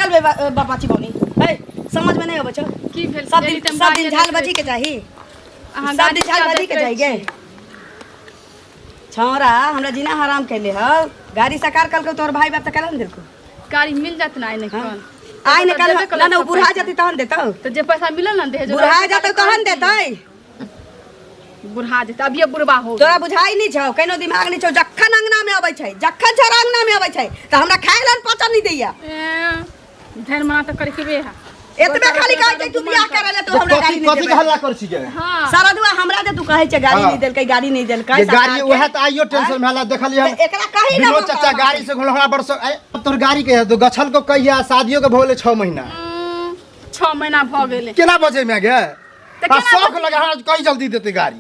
चल बे बापा चिबौनी ए समझ में नहीं अबै छौ। की भेल? सब डेली दिन तऽ हम सब दिन गाड़िए झाल देखै बजी के चाही। अहाँ सब गाड़ी दिन झाल किया बजी के देखै चाही गे। छी? छौड़ा हमरा जीना हराम कैले हौ। गाड़ी सकार कलको तोहर भाई बाप तऽ कैला ने देलको। गाड़ी मिल जात ना आइ नहि हाँ। कल। आइ ने कल देबे ना ना, कलक बुढ़ा पैसा। जतै तहन देतौ। तऽ जे पैसा मिलल ना दहेज बुढ़ा जतौ तहन देतै। बुढ़ा जेतै, अभिये बुढ़बा हो। तोरा बुझाइ नहि छौ, केनो दिमाग नहि छौ। जखन अंगना में अबै छै, जखन छौड़ा अंगना में अबै छै तऽ हमरा खाय लए पचन नहि दैया। ए, धैर्य मना तऽ करके है। एतबे खाली कहै छै तू बियाह करे ले, तू हमरा कथी गाड़ी नहि कथी के देबै। हल्ला करै छी गे? हाँ। सारा दुआ हमरा जे तू कहै छै गाड़ी हाँ। नहि देलकै, गाड़ी नहि देलकै। जे गाड़ी सरकार के। वएह तऽ आइयो टेंशन में हल्ला देखलियै हम। तऽ एकरा कही ना विनोद मौका चाचा बाटे। गाड़ी से घुमल हमरा बड़ शौक। आइ, तोहर गाड़ी के है तो गछल को कहिया शादियो के भऽ गेलै 6 महीना। 6 महीना भऽ गेलै। केना बजै में गे? तऽ आ केना शौक बजै? लगा हमरा कहीं जल्दी देतै गाड़ी।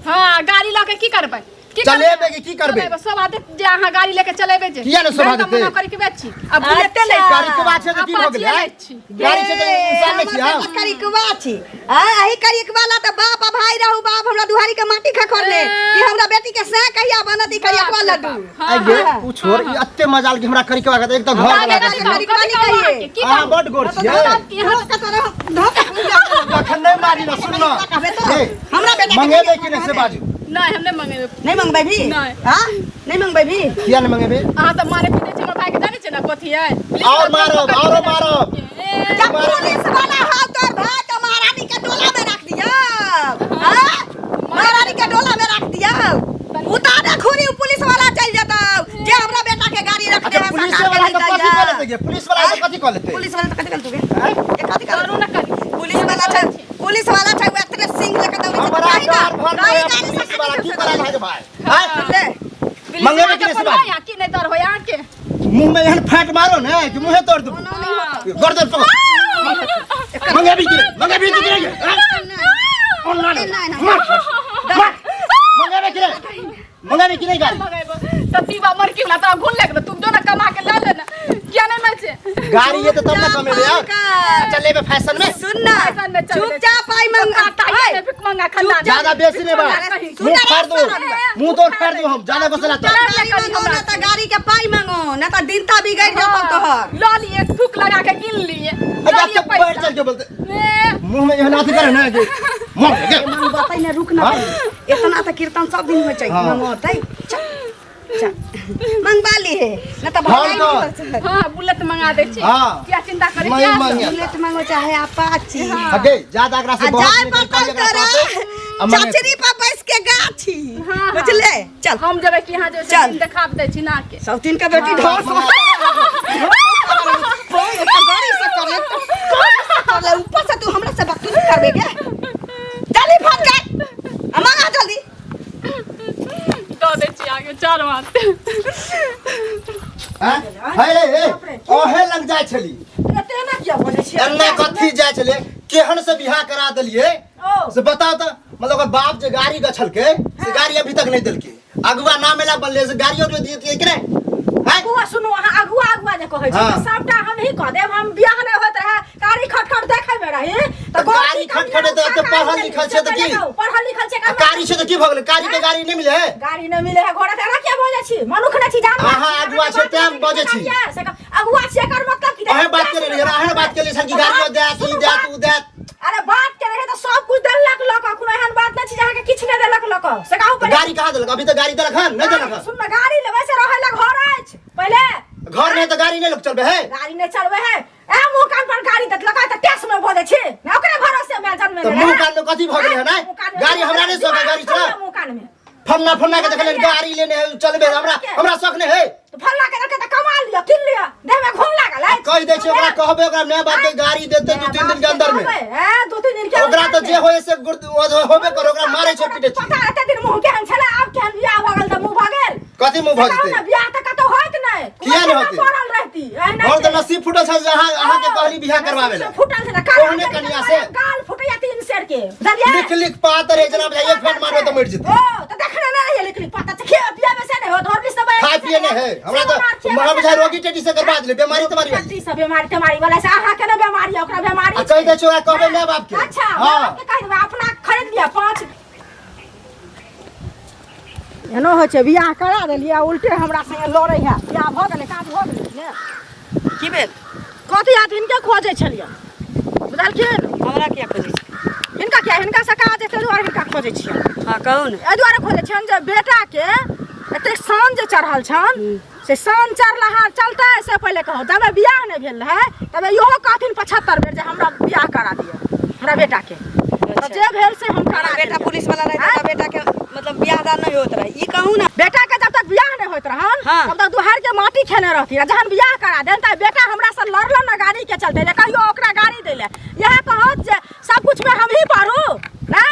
हाँ, गाड़ी लऽ के की करबै? की चलेबै करबै? कि की करबै? चलेबै, शोभा देत जे अहाँ गाड़ी लेके चलेबै जे। किया ने शोभा नहि तऽ देतै? मना करी के बेच छी। आब बुलेटे लै अच्छा। गाड़ी के बात छै तऽ की भऽ गेलै? अपाचिए लै छी। गाड़ी छै तऽ इंसान नहि छी हम। करिकवा छी। आ एही करिकवा ला तऽ बाप आ भाई रहू, बाप हमरा दुहारी के माटी खखोरले कि हमरा बेटी के से कहिया बनत ई करिकवा लड्डू। हाँ, आइ गे, हाँ। उ छोड़, ई एते मजाल कि हमरा करिकवा के एक तऽ घर वाला कथी के। कहू, कथी कहू अहाँके? की अहाँ कहू? बड गोर छियै। अखन नहि मारी ना, सुन ना। कहबे तो। ए, हमरा बेटा के मंगेबै कि नहि से बाजू। नहि, हम नहि मंगेबै। नहीं मंगबै भी? नहि। हाँ? नहीं मंगबै भी? किया नहि मंगेबै? अहाँ तऽ मारे पीटे छी हमर भाई के, जानै छियै ने कथी है? और मारब, औरो मारब। ए, जब पुलिस वाला हाउ तोर भाई तो महारानी के डोला में रख दिया। हाँ? महारानी के डोला में रख दिया। उतारे खुरी उ पुलिस वाला चल जाता जे हमरा बेटा के गाड़ी रख दे। अच्छा, पुलिस वाला के कथी कऽ लेतै गे? पुलिस वाला के कथी कऽ लेतै? पुलिस वाला तो कथी कर तू गे? ये कथी कर करू ना करी। पुलिस वाला छै, पुलिस वाला छै, उ एतने सिंह लेके दौड़ै छै। हमरा कहीं ना, डर भर कहीं रहे गाड़ी पुलिस से वाला की करा है भाई? आँय? ले। मंगेबै कि नहि से बाजू। यहाँ की नहि डर होय अहाँके? मुंह में एहन फैट मारो ने कि मुंहे तोड़ दू। गर्दन पकड़। मंगेबी कि नहि? मंगेबी कि नहि? आँय? नहीं, नहीं, नहीं। मार। मंगेबे कि नहि? मंगेबे कि नहि गाड़ी? मंगेबो तऽ तीबा मरकी वाला तोरा घुन लागि तू जो ना कमा के ला लेना, किया नहीं मैं छे? गाड़ी ये तो तब ना कमेबे यार। चुपचाप अच्छा लेबे फैशन में। सुन ना, फैशन में चल। चुपचाप आई मंग काटा ये भीख मंगा खानदान। ज्यादा बेसी नहीं बा। सुन मुंह ना, फाड़ दो, सुन ना। मुंह तोड़ फाड़ दो हम ज्यादा गुस्सा तो। गाड़ी मंगो ना त गाड़ी के पाई मंगो ना त दिन ता बिगड़ जातो तोहर। ल लिए थूक लगा के गिन लिए। अच्छा ल लिए तो बैठ पैसा। चल के बोलते ए, मुंह में एहन अथी करे ना कि मर गे। मंगबतै ने, रुक ना। हाँ? इतना त कीर्तन सब दिन होइ छै। हाँ। मंगतै, चल चल मंगवा ली है ना त हाँ भगाई तो। नहीं पर। हाँ, बुलेट मंगा दै छी। हाँ। किया चिंता करै नहीं छी? मंगे। बुलेट मंगो चाहे अपाची। हगे ज्यादा एकरा से आ बहुत जाय निकल पर कल एकरा तोरा पासे आ मंगे। चचरी पर बैस के गाछी। हाँ, हाँ। बुझले? चल। हम जेबै कि यहाँ जेबै से चल। दिन देखा दै छी ना के। सौतीन के बेटी ढोस गाड़ी से कर ले, कर ले, ऊपर से तू हमरा से बदतमीजी करबे के? जल्दी फोन कर आ मंगा जल्दी। दऽ दै छी आगे चार बात। हैं? हे हे हे, ओहे लग जाय छली। एते एना किया बजै छियै? एन्ना कथी जाय छले? केहन से बियाह करा देलिए ओ। से बताओ त। मतलब ओकर बाप जे गाड़ी गछलकै से गाड़ी अभी तक नहीं देलकै। अगुआ नाम एला बनले से गाड़ियो जो दियतियै कि नहीं? हैं? अगुआ सुनू, अहाँ अगुआ अगुआ जे कहै छी हाँ। तऽ सबटा हमही कह देब। हम बियाह नहि होइत रहै, गाड़ी खटखट देखै मे रही तऽ तऽ गाड़ी खटखट तऽ एते पढ़ल लिखल छै तऽ की? पढ़ल लिखल छै? आ गाड़ी छै तऽ की भऽ गेलै? गाड़ी के गाड़ी नहि मिले है? गाड़ी नहि मिले है घोड़ा, तऽ एना किया बजै छी? मनुख नहि छी, जानवर अहाँ छी? अगुआ छै तें बजै छी। से अगुआ छियै एकर मतलब की? अहें बात केने रहियै, अहें बात केने छल कि गाड़ियो देत, ई देत, उ देत। अरे बात के रहे तऽ सब कुछ देलक लऽ कऽ, कोनो एहन बात नहि छै जे अहाँके किछु नहि देलक लऽ कऽ। से कहू तऽ पहिले। गाड़ी कहाँ देलक? अभी तऽ गाड़ी देलक हन? नहि देलक हन? सुन ने, गाड़ी लेबै से रहै लए घर अछि पहिले। घर नहि तऽ गाड़ी नहि लोक चलबै है। गाड़ी नहि चलबै है? ए, मुँह कान पर गाड़ी देलक तऽ टैक्स में बजै छी ने, ओकरे भरोसे में जन्मे तऽ मुँह कान में कथी भऽ गेलै हन? मुँह कान में गाड़ी हमरा नहि शौक है गाड़ी चला। मुँह कान में फन्ना फन्ना के देखले गाड़ी लेने है चलबे, हमरा हमरा शौक नहि है। तऽ फल्ला के देलकै तऽ कमा लिअ, किन लिअ, देह में घुन लागल अछि। कहि दै छी ओकरा, कहबै ओकरा माय बाप के गाड़ी देतै 2-3 दिन के अंदर में। कहबै, ए, 2-3 दिन के ओकरा तऽ जे होय से होबे कर, ओकरा मारै छै पीटे छै। पता एते दिन मुँह केहन छलै, आब केहन बियाह भऽ गेल तऽ मुँह भऽ गेल। कथी मुँह भऽ से कहू जेतै? ने, बियाह तऽ कतौ होइत नहि। किया नहि होतै? पड़ल रहती एहना और तऽ छै। नसीब फूटल छै जे अहाँ अहाँके कहली बियाह करवावे ला। फूटल छै ने काल। ओहने कनिया से। गाल फूटैया 3 सेर के, बुझलियै? लिख लिख पात रे जना बुझाइ, एक फेट मारबै तऽ मरि जेतै। ओ तऽ देखने नहि रहियै लिख लिख पात छै, खे पिए में से नहि होत और सब। खाय पिए नहि है हमरा तऽ, हमरा बुझाइ रोगी टेटी से करवा देले बीमारी तुम्हारी वाली। टेटी से बीमारी तेमारी वाला से अहाँ के ने बीमारी है, ओकरा बीमारी आ कहि दै छियै ओकरा, कहबै माय बाप के। अच्छा। हाँ। माय बाप के कहि देबै, अपना खरीद लिअ पाँच। एनो होइ छै, बियाह करा देलियै आ उल्टे हमरा संगे लड़ै है। बियाह भऽ गेलै, काज भऽ गेलै ने। की भेल? कथी हाथ हिनके खोजै छलियै बुझलखिन। हमरा किया खोजै छी? हिनका किया, हिनका से काज एते दुआरे हिनका खोजै छियै। हाँ कहू ने। एहि दुआरे खोजै छियनि जे बेटाके एतेक शान जे चढ़ल छनि से शान चढ़ला चलतै से पहिले कहू। जब बियाह नहि भेल रहै तब इहो कहथिन 75 बेर जे हमरा बियाह करा दिअ हमरा बेटाके। तऽ जे भेल से हम करा बेटा पुलिस वाला रहै तऽ बेटा के मतलब बियाह दान नहीं होत रहे, ई कहू ना। बेटा के जब तक बियाह नहीं होत रहन तब तक दुहार के माटी खेने रहती। आ जहन बियाह करा देन त बेटा हमरा से लड़ल ना गाड़ी के चलते, जे कहियो ओकरा गाड़ी देले। यह कहत जे सब कुछ में हम ही पढ़ू ना।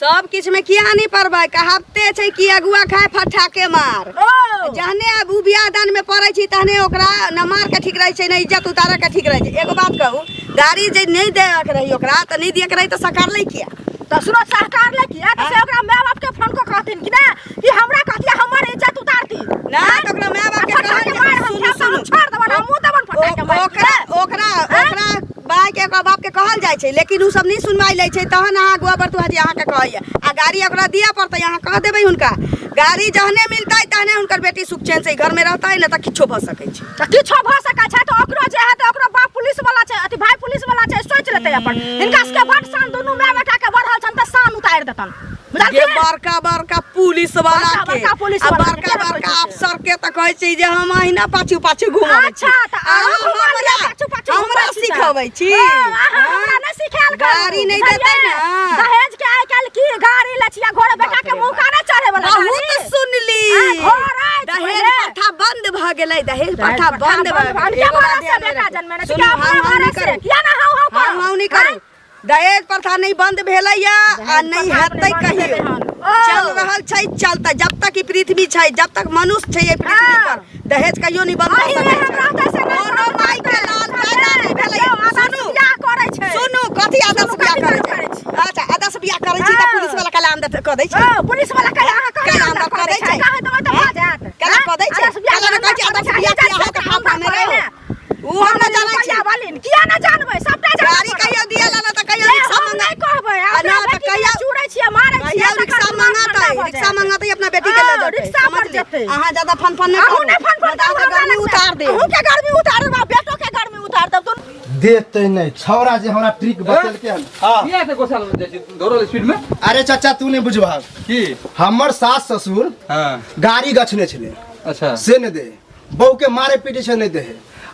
सब किछ में किया नहीं पड़बै, कहावते छै कि अगुआ खाए फट्ठा के मार। ओ जहने आब उ बियाह दान में पड़ै छी तहने ओकरा न मार के ठीक रहै छै न इज्जत उतारे के ठीक रहै छै। एगो बात कहू, गाड़ी जे नहीं देके रही ओकरा त नहीं दिए के रही त सकारलै किया? त सुनो, सहकार ले किया त से ओकरा माय बाप के फोन को कहथिन कि ना कि हमरा कहतिया हमर इज्जत उतारती ना त ओकरा माय बाप के फट्ठा के मार हम सुनू, खायब त हम सुनू। छोड़ देबन, हमहूँ देबन फट्ठा के मार। ओकरा ओकरा ओकरा बाय के ओकरा बाप के कहल जाइ छै, लेकिन उ सब नहीं सुनवाई लै छै तहन अहाँ अगुआ बरतुआ जी अहाँ के कहैया। आ गाड़ी ओकरा दिया पड़तै, अहाँ कह देबै हुनका गाड़ी जहने मिलतै तहने हुनकर बेटी सुख चैन से घर में रहतै, न त किछो भऽ सकै छै। त किछो भऽ सकै छै त ओकरो जे हेतै, ओकरो बाप पुलिस वाला छै, अथी भाई पुलिस वाला छै, सोच लेतै अपन। हिनका सबके बड शान, दुनू माय बेटा के बढ़ल छन त शान उतारि देतन। बुझलखिन? बड़का बड़का पुलिस वाला बड़का के बड़का पुलिस आ वाला के बड़का केना बड़का कहै छै? अफसर के त कहै छै जे हम अहिना पाछू पाछू घुमाबै छी। अच्छा, त अहाँ अहाँ घुमा लिअ, हमरा पाछू पाछू हमरा घुमाबै छी त। सिखबै छी। हँ, अहाँ हमरा नहि सिखायल करू, गाड़ी नहि बुझलियै? देतै ने। दहेज के आइ काल्हि की गाड़ी लै छी आ घोड़े बेटा के मुँह काने चढ़े वाला बहुत गाड़ी। सुनली। आ, घर अछि दहेज पहिले। प्रथा बंद भ गेलै, दहेज दहेज प्रथा प्रथा बंद भ बंद गेलै। अनके एगो बात भरोसे ध्यान बेटा रखू। जनमेने छै, सुनू, कि अपना हाँ, हाँ, नहि भरोसे। करू। किया ना हाँ, हाँ हाँ, करू? हाँ, नहि करू। दहेज प्रथा नहीं बंद भेलैया आ दहेज नहीं प्रथा हेतै अपने बंद कहियो। भेलै हन। ओ। चल रहल छै, चलतै जब तक ई पृथ्वी छै, जब तक मनुष्य छै ई पृथ्वी हाँ। पर दहेज कहियो नहीं बंद भऽ अही सकै एहन छै। रहतै से नहि कोनो बंद माय के हेतै। लाल पैदा नहीं भेलै। देखियौ, आदर्श सुनू। बियाह करै छै। सुनू, कथी आदर्श सुनू, बियाह कथी करै करै छै? छी? अच्छा, आदर्श बियाह करै छी तऽ हाँ। पुलिस वाला कलाम दे कऽ दै छै। ओ, पुलिस वाला कहे अहाँ कहे कलाम आदर्श कऽ दै छै। कहे देबै तऽ भऽ जायत। कलाम कऽ दै छै। आदर्श बियाह कलाम कहै छै, आदर्श बियाह किया होत फाफड़ा में रहो। उ हम न जानै छी। रुपैआ वाली किया न जानबै, सबटा जानबै। गाड़ी कहियो दिएला ना तऽ कहियो जे रिक्शा हम मंगा नहि कहबै, आ अपना ना तऽ बेटी के कहियो चूरै छियै, मारै छियै, कहियो तकर रिक्शा दिमाग मंगातै, ठंडा भऽ रिक्शा जायत। मंगातै अपना बेटी के लऽ हँ, जेतै। रिक्शा पर समझली? जेतै। अहाँ ज्यादा फन फन नहि अहूँ करू। नहि फन फन नहि तऽ करू, अहाँके हमरा गर्मी लगतै। उतार देब। अहूँ के गर्मी उतार देब, आ बेटो के गर्मी उतार देब। दुनू देते नहीं छौड़ा जे हमरा ट्रिक बतेलकै हन। हाँ। किया एते गोसा जाइ छी दौड़ल स्पीड में? अरे चाचा तू नहीं बुझबा की हमर सास ससुर हाँ गाड़ी गछने छलै। अच्छा। से नहीं दे, बहू के मारे पीटे छै नहीं दे।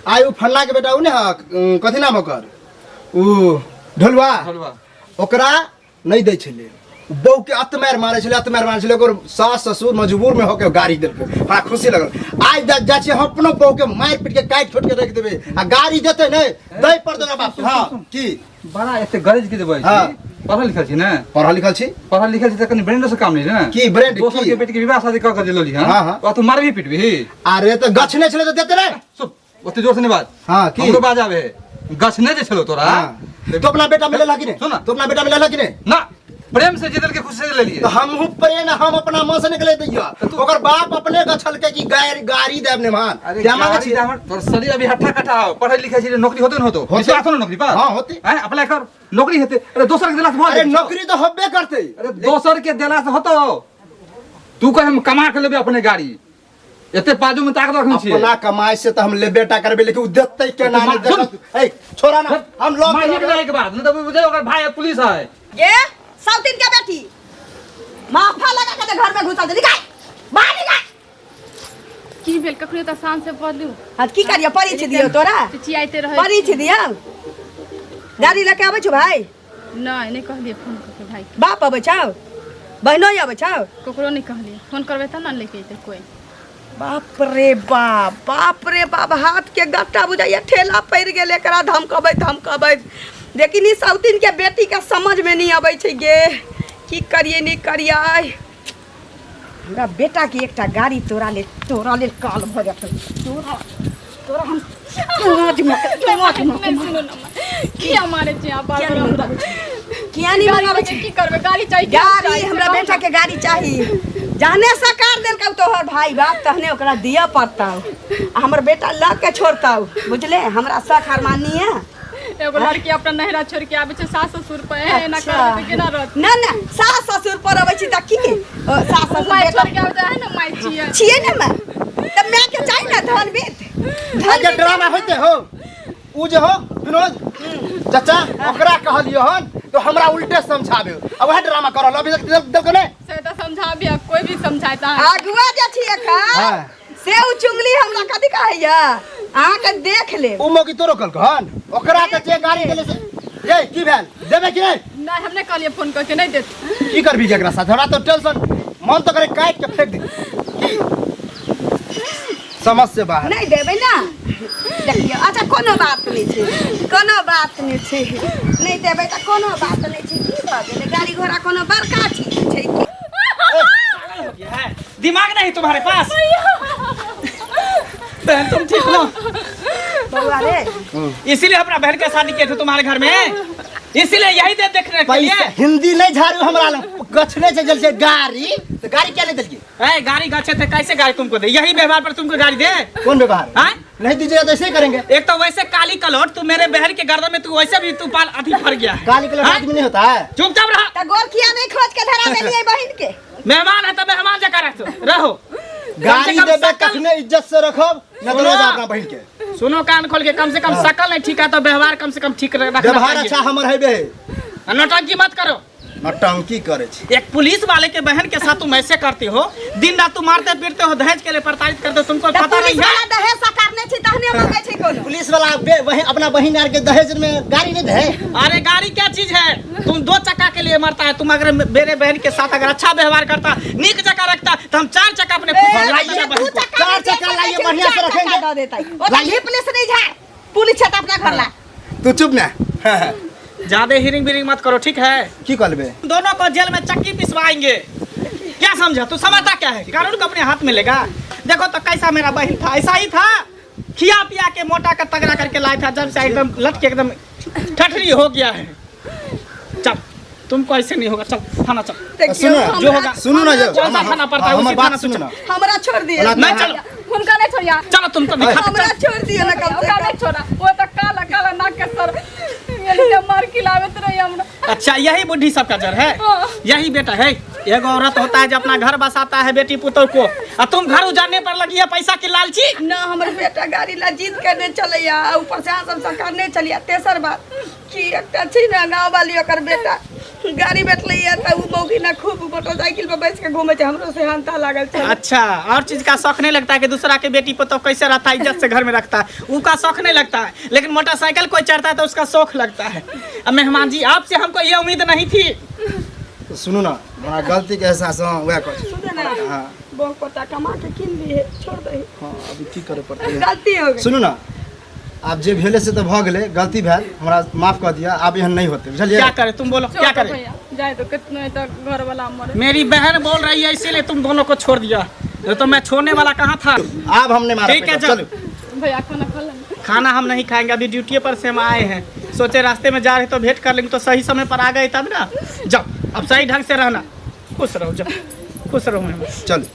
आइ उ फल्ला के बेटा उ ने हा, कथी नाम ओकर, उ ढोलुआ, ढोलुआ। ओकरा नहीं दै छलै। बहू के अतमार मारे छलै, अतमार मारे छलै। ओकर सास ससुर मजबूर में होके गाड़ी देलकै। हमरा खुशी लगल। आइ जा छियै हम अपनो बहू के मारि पीट के काटि खोटि के रखि देबै आ गाड़ी देतै नहि, दै पड़तै ओकरा बाप। हाँ की बड़ा एते गरज के देबै छी? हाँ। पढ़ल लिखल छी ने? पढ़ल लिखल छी। पढ़ल लिखल छी तऽ कनि ब्रेंडो से काम नहीं ने? की ब्रेंड? दोसर की? के बेटी के विवाह शादी कऽ के जे लली हन, हाँ, हाँ। ओकरा तू मारबी पीटबी? अरे तऽ गछने छलै तऽ देते रे। सुन, ओते जोर से नहीं बाज। हाँ, की? हमरो बाज आबे है। गछने जे छलो तोरा। हाँ। तो अपना बेटा में लेला कि नहीं? सुन ना। तो अपना बेटा में लेला कि नहीं? ना, प्रेम से जे देलके खुशी से लेलिए। तो हमहू प्रेम, हम अपना मन से निकले दैया। ओकर बाप अपने गछलकै कि गाड़ी देब ने मान। अरे क्या मांगे गाड़ी छी? दामन, तोर शरीर अभी हट्ठा कट्ठा हो, पढ़ै लिखै छी, नौकरी होते न होतो? होते। विश्वास हो न नौकरी पर? हाँ, होते। हैं, अप्लाई कर, नौकरी हेते। अरे दोसर के देला से भऽ अरे जाइ छौ। नौकरी तो होबे करते। अरे दोसर के देला से होतो। तू कह हम कमा के लेबे अपने गाड़ी, एते बाजू में ताकत रखने छियै। अपना कमाई से तो हम लेबे टा करबे, लेकिन उ देतै केना तो नहि सुन। देखत। ए छोड़ा ना, हम लॉक मारिए के जाए के बाद, नहीं तो बुझे ओकर भाई है, पुलिस है। ये सौतीन के बेटी माफा लगा के घर में घुसल दे, निकाल बाहर निकाल। की भेल कखनो तऽ शान से पढ़लू। हाँ की करियो, परीछ दियो तोरा? चिचियाइते रहै। परीछ दियो? गाड़ी लके आबै छौ भाई? नहीं, नहीं कहलिए फोन करके भाई। बाप अबै छौ? बहनोई अबै छौ? ककरो नहीं कहलिए, फोन करबै तब ना लेके अइतै कोई। बाप रे बाप, बाप रे बाप, हाथ के गट्टा बुझाइया ठेला पड़ि गेल एकरा धमकबैत धमकबैत। लेकिन ई सौतीन के बेटी के समझ में नहीं अबै छै गे, की करिए नहीं करिए। हमरा बेटा के एकटा गाड़ी तोरा लेल, तोरा लेल काल भऽ जेतै। तोरा, तोरा हम मौज में, मौज में। नहीं, सुनो ना, किया मारे छी अहाँ बार किया बार नहीं हमरा? मंगाबै छी? किया नहीं गाड़ी मंगाबै लेके छी? की करबै? गाड़ी चाही, गाड़ी, चाही, हमरा कहू बेटा ना। के गाड़ी चाही। जहने सरकार देलकौ तोहर भाई बाप तहने ओकरा दिअ पड़तौ, आ हमर बेटा लऽ के छोड़तौ, बुझले? हमरा शख अरमानी है। एगो लड़की अपना नैहरा छोड़ के आबै छै सास ससुर पर, एना अच्छा। करबै तऽ केना रहत? ना ना, सास ससुर पर अबै छी तऽ की? ओ, सास ससुर माय बेटा छोड़ के आबै है ना, माय छियै। छियै ने माय, तऽ माय के चाही ने धन बीत। धन आगे बीत ड्रामा होते हो। उ जे हो विनोद चाचा ओकरा कहलियो हन तो हमरा उल्टे समझाबे आ वह ड्रामा करल अभी तक देलको नहीं। से तो समझाबी कोई भी समझाता है। अगुआ जे छी एखन हाँ। से उ चुंगली हमरा कथी कहैया अहाँके देख ले। उ मौकी तोरो कहलको हन ओकरा के जे गाड़ी देले से ये की भेल देबे कि नहीं? नहीं हमने कहलिए फोन करके नहीं देत। की करबी एकरा साथ? हमरा तो टेंशन मन तो करे काट के फेंक दे की समझ से बाहर। नहीं देबै ना देखियौ। अच्छा कोनो बात नहीं छै, कोनो बात नहीं छै, नहीं देबै तऽ कोनो बात नहीं छै। की भऽ गेलै? गाड़ी घोड़ा कोनो बड़का चीज छै की? दिमाग नहीं तुम्हारे पास बहन, तुम ठीक हो? बउआ रे इसीलिए अपना बहन के शादी किए थे तुम्हारे घर में, इसीलिए यही दे देखने के लिए। पैसा हिंदी नहीं झाड़ू हमरा लग गछने से जल से गाड़ी तो गाड़ी क्या नहीं दिलकी? ए गाड़ी गछे थे कैसे गाड़ी तुमको दे? यही व्यवहार पर तुमको गाड़ी दे? कौन व्यवहार? हाँ? नहीं दीजिएगा तो ऐसे ही करेंगे। एक तो वैसे काली कलोट तू मेरे बहन के गर्दन में तू वैसे भी तू पाल अभी फर गया है। काली कलोट हाँ? आदमी नहीं होता है। चुपचाप रहा। तो गोरखिया नहीं खोज के धरा देलिए बहन के। मेहमान है तो मेहमान जका रहो। गाड़ी देबे तखने इज्जत से रखब न तो रोज अपना बहन के। सुनो कान खोल के, कम से कम शकल नहीं ठीक है तो व्यवहार कम से कम ठीक रखना। व्यवहार अच्छा हमर है बे। नौटंकी मत करो। नौटंकी करे छी। एक पुलिस वाले के बहन के साथ तुम ऐसे करती हो, दिन रात तुम मारते पीटते हो, दहेज के लिए प्रताड़ित करते हो, तुमको पता नहीं है? दहेज साकारने छी तहने मांगे छी कोनो। पुलिस वाला वही अपना बहन यार के दहेज में गाड़ी नहीं दे। अरे गाड़ी क्या चीज है? तुम दो चक्का के लिए मरता है। तुम अगर मेरे बहन के साथ अगर अच्छा व्यवहार करता, नीक जगह रखता तो हम चार चक्का अपने चार चक्का लाइए बढ़िया से रखेंगे। पुलिस नहीं झाड़ पुलिस छत अपना घर ला। तू चुप ना, ज्यादा हिरिंग बिरिंग मत करो, ठीक है? की कहलबे? दोनों को जेल में चक्की पिसवाएंगे। क्या समझा तू? समझता क्या है? कानून को अपने हाथ में लेगा। देखो तो कैसा मेरा बहन था, ऐसा ही था, खिया पिया के मोटा कर तगड़ा करके लाया था, जब से एकदम लटके एकदम ठठरी हो गया है। चल तुमको ऐसे नहीं होगा, चल थाना चल। सुनो जो होगा सुनो ना, जो कौन सा थाना पड़ता है उसी थाना सुनो ना। हमरा छोड़ दिए नहीं, चलो उनका नहीं छोड़िया। चलो तुम तो हमरा छोड़ दिए ना, कम से कम छोड़ा। वो तो काला काला नाक के सर ये मार खिलावत रही हमरा। अच्छा यही बुढ़ी सबका जर है, यही बेटा है। एगो औरत होता है जो अपना घर बसाता है बेटी पुतोह को, और तुम घर उजाड़ने पर लगी है पैसा की लालची। ना हमर बेटा गाड़ी ला जीत के नहीं चलैया, ऊपर से सब सरकार नहीं चलिया। तेसर बात कि एकटा छै ना गाँव वाली ओकर बेटा गाड़ी बैठलैया त उ मौगी ना खूब मोटरसाइकिल पर बैठ के घूमे छै, हमरो से हंता लागल छै। अच्छा और चीज का शौक नहीं लगता है कि दूसरा के बेटी पुतोह कैसे रहता है, इज्जत से घर में रखता है, उनका शौक नहीं लगता है। लेकिन मोटरसाइकिल कोई चढ़ता है तो उसका शौक लगता है। अब मेहमान जी आपसे हमको ये उम्मीद नहीं थी। सुनू ना हमरा गलती के एहसास हो वह कुछ। सुन ना हां बहुत पता कमा के किन लिए छोड़ दे। हां अभी की करे पड़ते है, गलती हो गई। सुनू ना आप जे भेले से तो भ गेले, गलती भेल, हमरा माफ कर दिया, आप एहन नहीं होते बुझलिए। क्या करे तुम बोलो, क्या करे? जाए तो कितने तक घर वाला मरे। मेरी बहन बोल रही है इसीलिए तुम दोनों को छोड़ दिया, तो मैं छोड़ने वाला कहाँ था। अब हमने मारा। ठीक है चलो भैया खाना खा लेंगे। खाना हम नहीं खाएंगे, अभी ड्यूटी पर से हम आए हैं, सोचे रास्ते में जा रहे तो भेंट कर लेंगे, तो सही समय पर आ गए तब ना। जाओ अब सही ढंग से रहना, खुश रहो, जाओ खुश रहो। चलो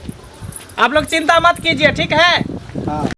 आप लोग चिंता मत कीजिए, ठीक है? हाँ।